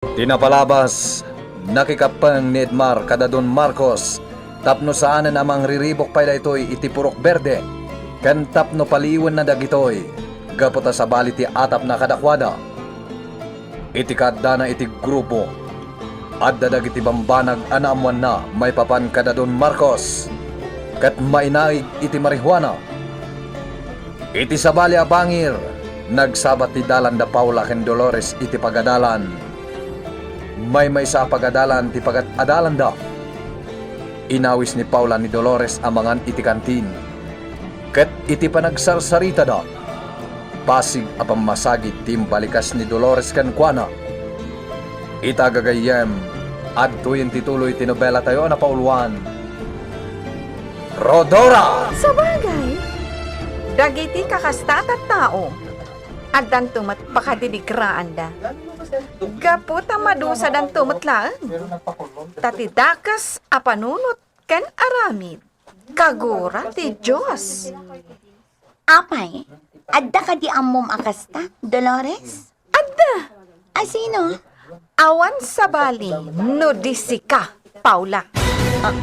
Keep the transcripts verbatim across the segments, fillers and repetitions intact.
Ti napalabas, nakikappeng ni Edmar kada Don Marcos tapno saanen a mangriribuk pay daytoy iti purok berde ken tapno paliwenna dagitoy gapu ta sabali ti atapna kadakuada. Iti kaaddana iti grupo, adda dagiti bambanag a naammoanna maipapan kada Don Marcos ket mainaig iti marihuana. Iti sabali a bangir, nagsabat ti dalan da Paula ken Dolores iti pagadalan. Maymaysa a pagadalan ti pagat-adalanda. Inawis ni Paula ni Dolores a mangan iti kantin. Ket iti panagsarsaritada, pasig a pammasagid ti imbalikas ni Dolores kenkuana. Ita gagayyem, adtoyen ti tuloy ti nobelatayo a napauluan, Rhodora! Sabagay, dagiti kakasta a tattao, addanto met pakadinigraanda. Gapu ta madusadanto met laeng. Ta ti dakes a panunot ken aramid, kagura ti Dios. Apay, adda kadi ammom a kasta, Dolores? Adda! A sino? Awan sabali no di sika, Paula. Ah,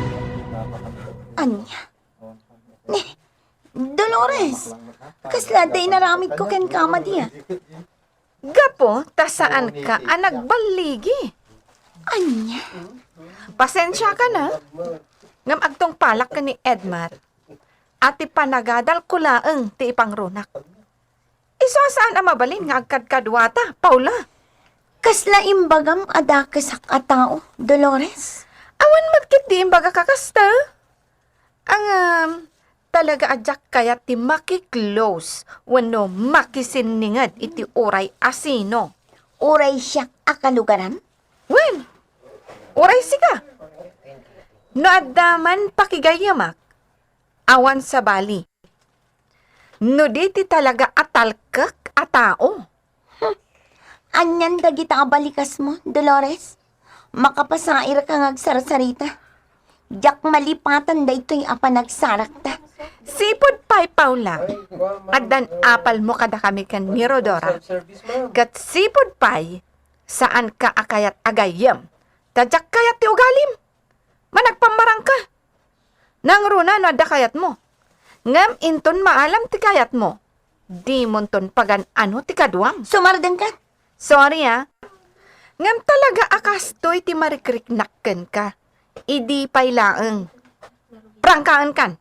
ania? Ne, Dolores, kasla adda inaramidko kenka madi, a? Gapu ta saanka a nagballigi. Ania? Pasensiakan, a. Ngem agtungpalak ken ni Edmar a ti panagadalko laeng ti ipangrunak. Isu a saan a mabalin nga agkadkaduata, Paula. Kasla imbagam a dakesak a tao, Dolores? Awan met ketdi imbagak a kasta. Ngem, talaga a diak kayat ti maki-close wenno makisinninged iti uray a sino. Uray siak a kalugaram? Wen, uray sika. No adda man pakigayyamak, awan sabali. No di ti talaga a talkek a tao. Hmm. Anian dagita a balikasmo, Dolores? Makapasairka nga agsarsarita. Diak malipatan daytoy a panagsarakta. Sipud pay, Paula, addan apalmo kadakami ken ni Rhodora. Ket sipud pay, saanka a kayat a gayyem. Ta diak kayat ti ugalim. Managpammarangka. Nangruna no adda kayatmo. Ngem inton maalam ti kayatmo, dimonton pagan-ano ti kaduam. Sumardengka. Sorry, a. Ngem talaga a kastoy ti marikriknak kenka. Idi pay laeng. Prangkaenkan.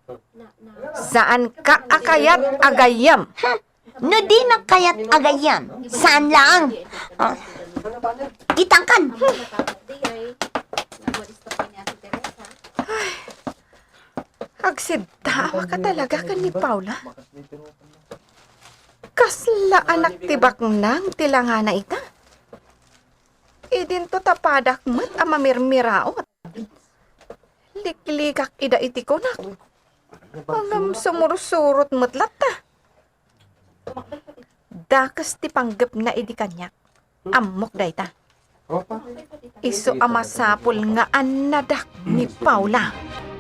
Saanka a kayat a gayyem. Hmm. No dinak kayat a gayyem, saan laeng. Ah, kitangkan. Ay, agsiddaawaka talaga ken ni Paula. Kasla anak ti baknang ti langana ita. Idinto ta padak met a mamirmiraot. Liklikak ida iti kunak. Ngem sumursurot met latta. Dakes ti panggepna idi kaniak. Ammok dayta. Isu a masapul nga annadak ni Paula.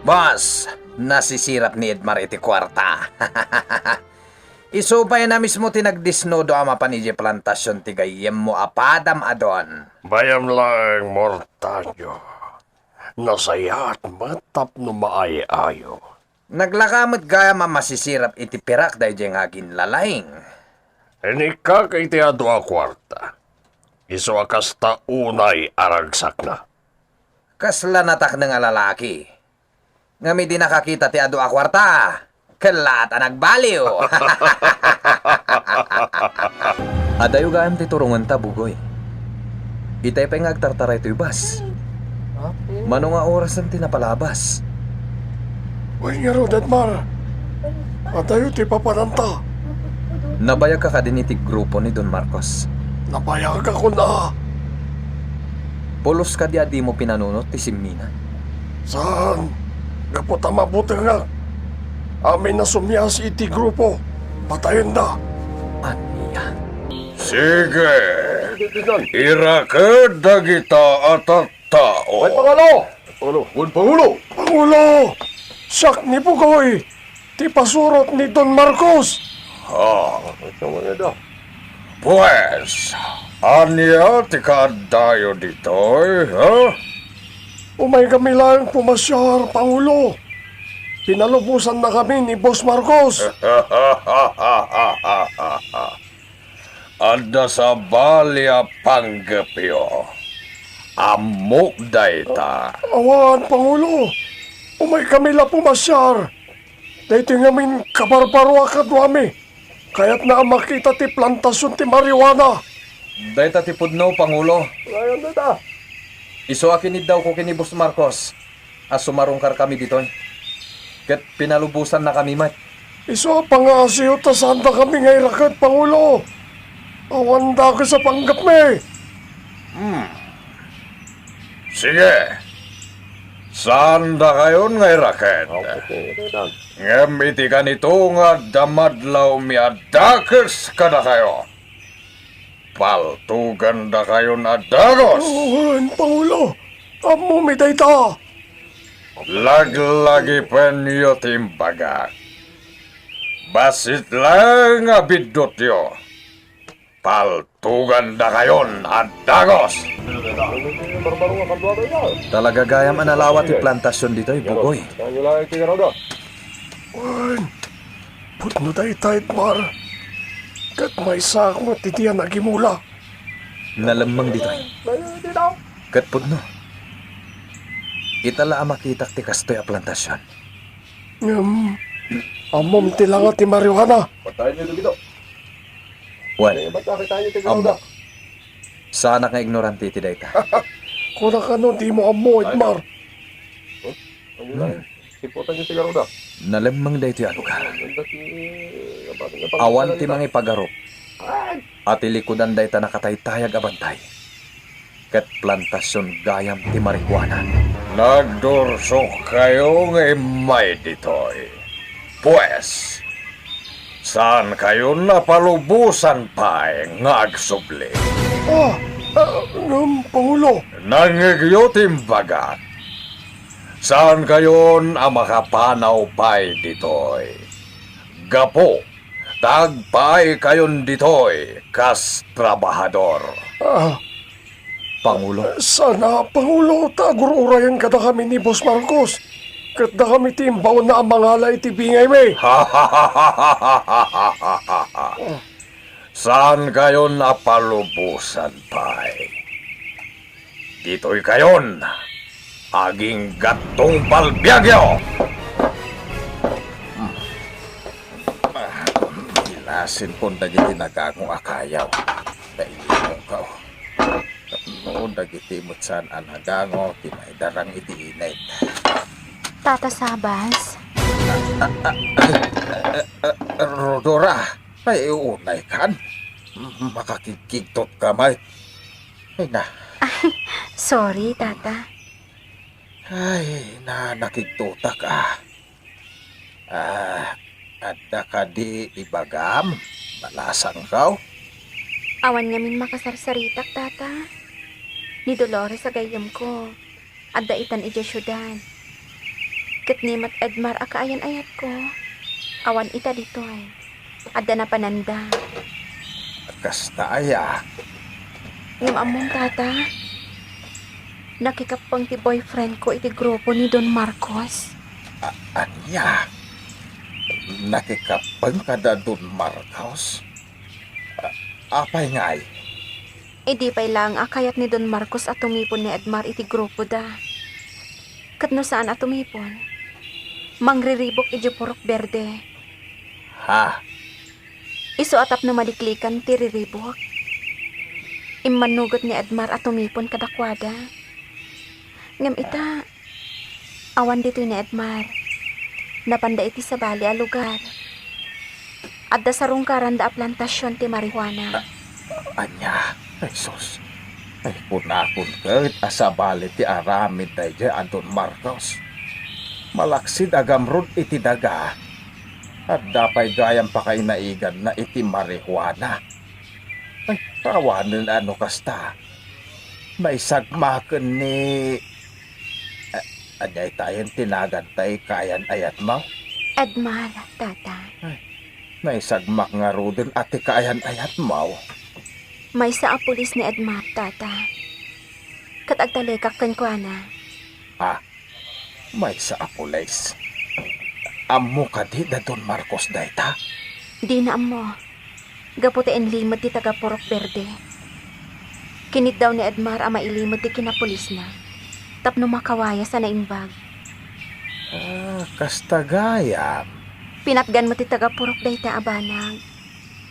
Boss, nasisirap ni Edmar iti kuarta. Isu pay na mismo ti nagdisnudo a mapan idiay plantasion ti gayyemmo a padam a Don. Bayam laeng, Mortaño. Nasayaat met tapno maay-ayo. Naglaka met gayam a masisirap iti pirak daydiay nga aginlalaing. Inikkak iti adu a kuarta. Isu a kasta unay a ragsakna. Kasla natakneng a lalaki. Ngem idi nakakita ti adu a kuarta, kellaat a nagbaliw. Adayo gayam ti turongenta, Bugoy. Itay pay nga agtartaray toy bus. Mano nga orasen ti napalabas? Wen ngarud, Edmar. Adayo ti papananta. Nabayagka kadin iti grupo ni Don Marcos? Nabayagakon a. Pulos kadi a dimo pinanunot ti simmina? Saan. Gapu ta mabutengak. Amin a sumiasi iti grupo, patayenda. Ania? Sige. Iraked dagita a tattao. Ay, Pangulo! Pangulo! Wen, Pangulo! Pangulo! Siak ni Bugoy, ti pasurot ni Don Marcos. Ha? Ay, tama na da. Pues, ania ti kaaddayo ditoy, ha? Umaykami laeng pumasiar, Pangulo. Pinalubosannakami ni Boss Marcos. Adda sabali a panggepyo. Ammok dayta. Awan, Pangulo. Umaykami la pumasiar. Daytoy ngamin kabarbaroak kaduami. Kayatna a makita ti plantasion ti marijuana. Dayta ti pudno, Pangulo. Isu a kiniddawko ken ni Boss Marcos a sumarungkarkami ditoy. Ket pinalubosannakami met. Isu a pangngaasiyo ta saandakami nga iraket, Pangulo. Awan dakes a panggepmi. Hmm. Sige. Saandakayon nga iraket. Ngem iti kanito nga adda madlawmi a dakes kadakayo, paltogandakayon a dagos. Wen, Pangulo, ammomi dayta. Laglagipenyo ti imbagak. Bassit laeng a biddutyo. Paltogandakayon a dagos. Talaga gayam a nalawa ti plantasion ditoy, Bugoy. Wen, pudno dayta, Edmar. Ket maysaak met iti a nagimula. Nalemmeng ditoy. Ket pudno. Ita la a makitak ti kastoy a plantasion. Ngem, ammom ti langa ti marijuana. Wen, ammo. Saanak nga ignorante iti dayta. Kuna kano dimo ammo, Edmar. Hmm. Nalemmeng daytoy a lugar. Awan ti mangipagarup a tilikudan dayta nakataytayag a bantay. Ket plantasion gayam ti marijuana. Nagdursokkayo nga immay ditoy. Pues, saankayon a palubosan pay nga agsubli. Ah, ah, ngem, Pangulo. Nangngegyo ti imbagak. Saankayon a makapanaw pay ditoy. Gapu ta agpaaykayon ditoy kas trabahador. Ah, Pangulo. Sana, Pangulo, ta agur-urayen kadakami ni Boss Marcos. Ket dakami ti imbaonna a mangala iti bingaymi. Saankayon a palubosan pay. Ditoykayon, agingga't tungpal biagyo! Hmm. Ah, ilasin pon dagiti nagango a kayaw. Nailingongko. No dagiti met saan a nagango ti maidarang iti init. Tata Sabas? Ah, ah, ah, ah, ah, Rodora, ay, unay kan. Makakigkigtot ka, may. Ay na. Ay, sorry, Tata. Ay, na, nakigtotak, ah. Ah, adda kadi ibagam? Malasangkaw? Awan ngamin makasarsaritak, Tata. Ni Dolores a gayyemko, adda itan idiay siudad. Ket ni met Edmar a kaayan-ayatko, awan ita ditoy. Adda napananda. Kasta aya? Ngem ammom, Tata, nakikappeng ti boyfriend ko iti grupo ni Don Marcos. A-, ania? Nakikappeng kada Don Marcos? A-, apay ngay? Idi pay laeng a kayat ni Don Marcos a tumipon ni Edmar iti grupoda. Ket no saan a tumipon, mangriribuk idiay Purok Berde. Ha? Isu a tapno maliklikan ti riribuk, immannugot ni Edmar a tumipon kadakuada. Ngem ita, awan ditoy ni Edmar. Napanda iti sabali a lugar. Adda sarungkaranda a plantasion ti marijuana. A-, ania? Ay, sus. Ay, kunakon ket a sabali ti aramid daydiay a Don Marcos. Malaksid a gamrud iti daga, adda pay gayam pakainaiganna iti marijuana. Ay, awanen a no kasta. Naisagmaken ni, a-, ania itayen ti nagantayo, kaayan-ayatmo? Edmar, Tata. Ay, naisagmak ngaruden a ti kaayan-ayatmo. Maysa a pulis ni Edmar, Tata. Ket agtalekak kenkuana. Ah, maysa a pulis. Ammo kadi da Don Marcos dayta? Dina ammo. Gapu ta inlimed ti taga Purok Berde. Kiniddaw ni Edmar a mailimed ti kinapulisna tapno makawayas a naimbag. Ah, kasta gayam. Pinatgan met ti taga Purok dayta a banag.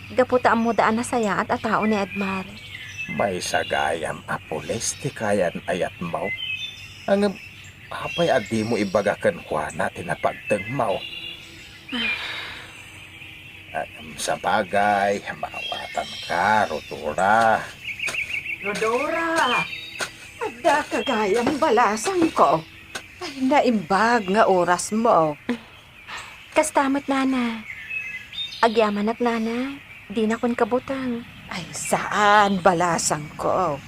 Gapu ta ammoda a nasayaat a tao ni Edmar. Maysa gayam a pulis ti kayan-ayatmo. Ngem apay a dimo ibaga kenkuana ti napagtengmo? Ah, sabagay, maawatanka, Rodora. Rodora, addaka gayam balasangko. Ay, naimbag nga orasmo. Kasta met, Nana. Agyamanak, Nana. Dinakon kabuteng. Ay, saan, balasangko.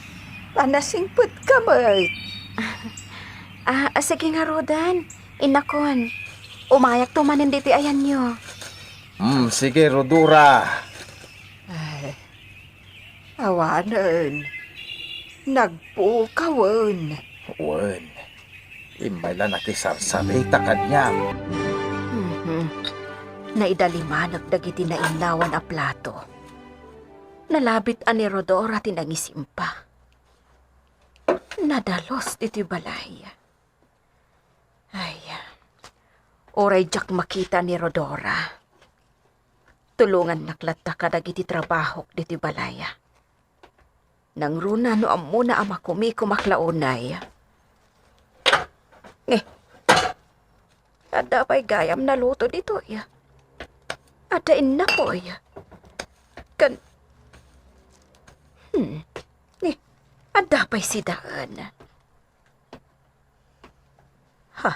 Panasingpetka met. Ah, ah, sige ngaruden. Innakon. Umayakto manen ditoy ayanyo. Hmm, sige, Rodora. Ay, awanen. Nagpukawen. Wen. Immay la nakisarsarita kaniak. Mhm. Naidalimanek dagiti nainnawan a plato. Nalabit a ni Rodora ti nangisimpa. Nadalus ditoy balay. Ay, uray diak makita ni Rodora. Tulongannak latta kadagiti trabahok ditoy balay. Nangruna no ammona a makumikumak la unay. Eh, adda pay gayam naluto ditoy. Adda innapoy. Kan, hmm, eh, adda pay sidaen. Ha?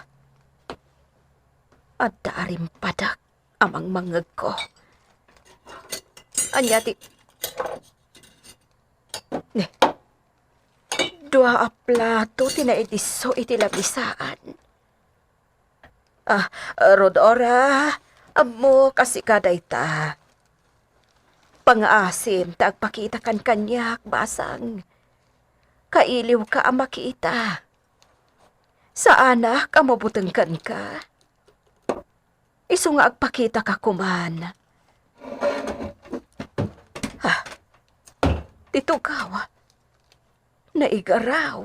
Adda a rimpadak a mangmangngegko. Ania ti, ne, dua a plato ti naidisso iti lamisaan. Ah, Rodora, ammo kasika dayta. Pangaasim ta agpakitakan kaniak, basang. Kailiwka a makita. Saanak a mabuteng kenka. Isu nga agpakitaka koman. Ah, ti tugaw. Naigaraw.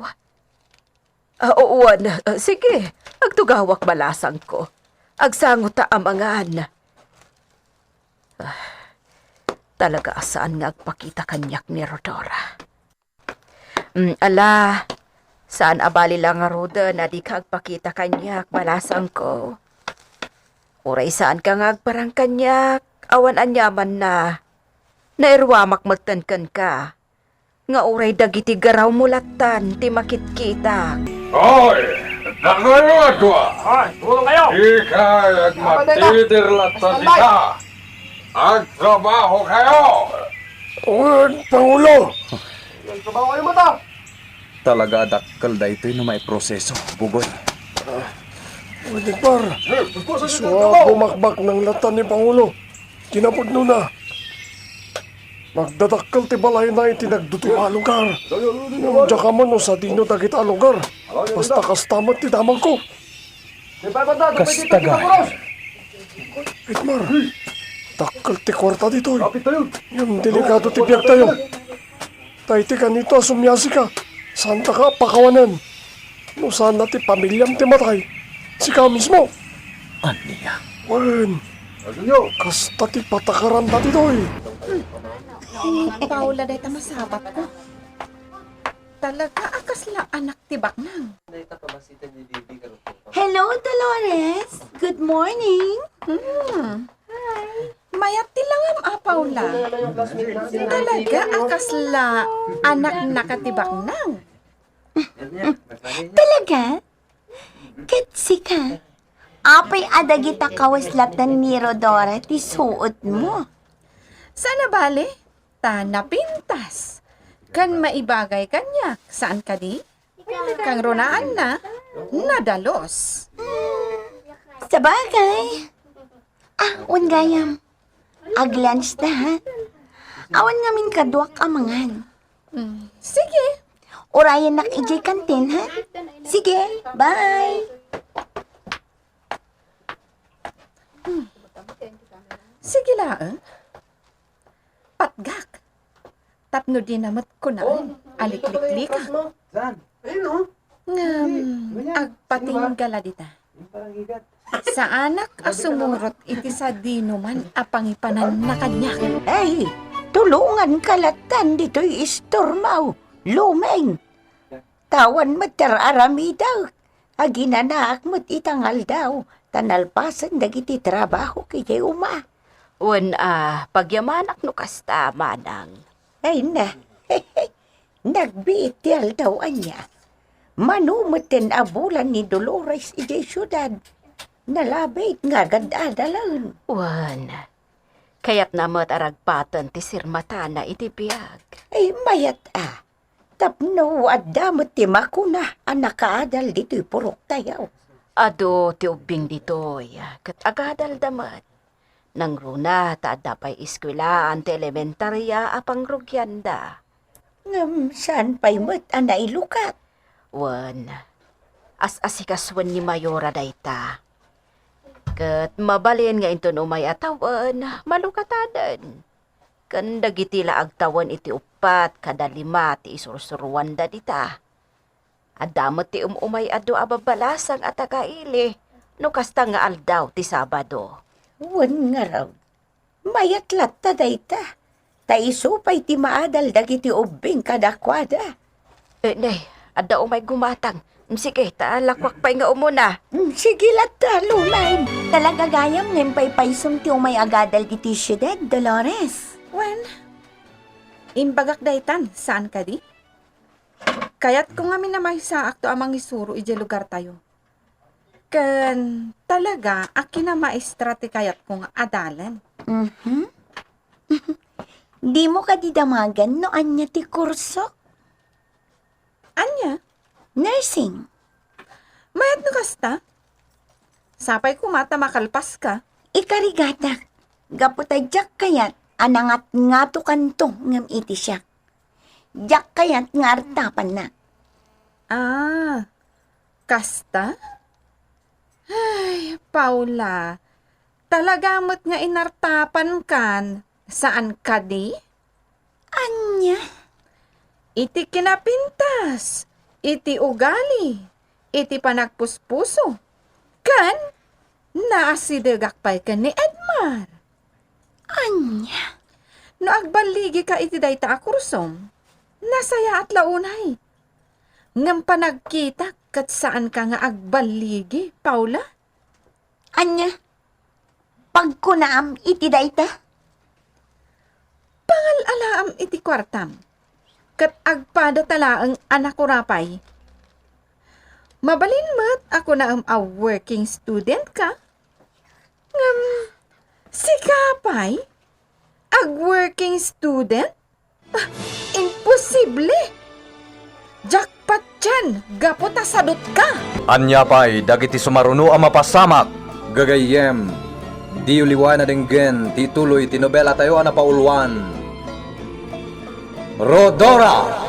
Ah, wen, ah, sige, agtugawak balasangko. Agsango ta a mangan. Ah, talaga a saan nga agpakita kaniak ni Rodora. Mm, ala, saan a bali la ngaruden a dika agpakita kaniak, balasangko. Uray saanka nga agparang kaniak, awan aniamanna. Nairuamak metten kenka, nga uray dagiti garawmo lattan ti makitkitak. Hoy! Dakayo a dua! Hoy, tumulong kayo! Dikay agmatidir latta dita! Agtrabaho kayo! Wen, Pangulo! Agtrabaho kayo, mata! Talaga a dakkel daytoy no maiproseso, Buboy. Wen, Edmar, isu a bumakbaknang latta ni Pangulo. Kinapudnona, nagdadakkel ti balayna iti nagdudualugar. Ngem diak ammo no sadino dagita a lugar. Basta kasta met ti damagko. Kasta gayam. Edmar, dakkel ti kuarta ditoy. Ngem delikado ti biagtayo. Ta iti kanito a sumiasika, saantaka a pakawanen. No saan a ti pamiliam ti matay, sika mismo. Ania? Wen, kasta ti patakaranta ditoy. Paula, dayta masabatko. Talaga a kasla anak ti baknang. Hello, Dolores. Good morning. Hmm. Hi. Mayat ti langam, a Paula. Talaga a kasla anaknaka ti baknang. Talaga? Ket sika, apay a dagita kawes latta ni Rodora ti suotmo? Saan a bale, ta napintas. Ken maibagay kaniak, saan kadi? Kangrunaanna, nadalus. Sabagay. Ah, wen gayam. Ag-lunch ta, ha? Awan ngamin kaduak a mangan. Mm, sige. Urayennak idiay kantin, ha? Sige, bye. Hmm. Sige laeng. Patgak. Tapno dina met kunaen a likliklikak. Ngem, agpatingga la dita. Saanak a sumurot iti sadinoman a pangipananna kaniak. Ay, tulonganka lattan ditoy istormaw, Lumeng. Awan met ti ar-aramidek. Aginanaak met ita nga aldaw, ta nalpasen dagiti trabahok idiay uma. Wen a, pagyamanak no kasta, manang. Ay na, nagbiit ti aldaw ania. Mano met ti nabulan ni Dolores idiay siudad. Nalabit nga agad-adalen. Wen, kayatna met a ragpaten ti sirmatana iti biag. Ay, mayat a. Tapno adda met ti makuna a nakaadal ditoy puroktayo. Adu ti ubbing ditoy, ket agadalda met. Nangruna ta adda pay eskuelaan ti elementaria a pangrugianda. Ngem saan pay met a nailukat? Wen, as-asikasuen ni Mayora dayta. Ket mabalin nga inton umay a tawen, malukataden. Ken dagiti la agtawen iti uppat kada lima ti isursuruanda dita. Adda met ti um-umay adu a babbalasang a taga-ili no kasta nga aldaw ti Sabado. Wen ngarud, mayat latta dayta, ta isu pay ti maadal dagiti ubbing kadakuada. Eh, nay, adda umay gumatang. Mm, sige, ta lakuak pay nga umuna. Mm, sige latta, Lumeng. Talaga gayam nga impaypaysom ti umay agadal ditoy siudad, Dolores. Wen, imbagak daytan, saan kadi? Kayatko ngamin a maysaakto a mangisuro idiay lugartayo. Ken talaga a kinamaestra ti kayatko nga adalen. Mhm. Dimo kadi damagen no ania ti kurso? Ania? Nursing. Mayat no kasta? Sapay koma ta makalpaska. Ikarigatak, gapu ta diak kayat a nangatngatokanto ngem iti siak. Diak kayat nga artapannak. Ah, kasta? Ay, Paula, talaga met nga inartapankan, saan kadi? Ania? Iti kinapintas, iti ugali, iti panagpuspuso, ken naasidegak pay ken ni Edmar. Ania? No agballigika iti dayta a kursom, nasayaat la unay. Ngem panagkitak ket saanka nga agballigi, Paula? Ania? Pagkunaam iti dayta? Pangal-alaam iti kuartam, ket agpadata laeng a nakurapay. Mabalin met a kunaem a working student ka? Ngem, sika pay? Ag-working student? Ah, imposible! Diak patien gapu ta sadutka! Ania pay dagiti sumaruno a mapasamak? Gagayyem, diyo liwan a denggen ti tuloy ti nobelatayo a napauluan, Rhodora!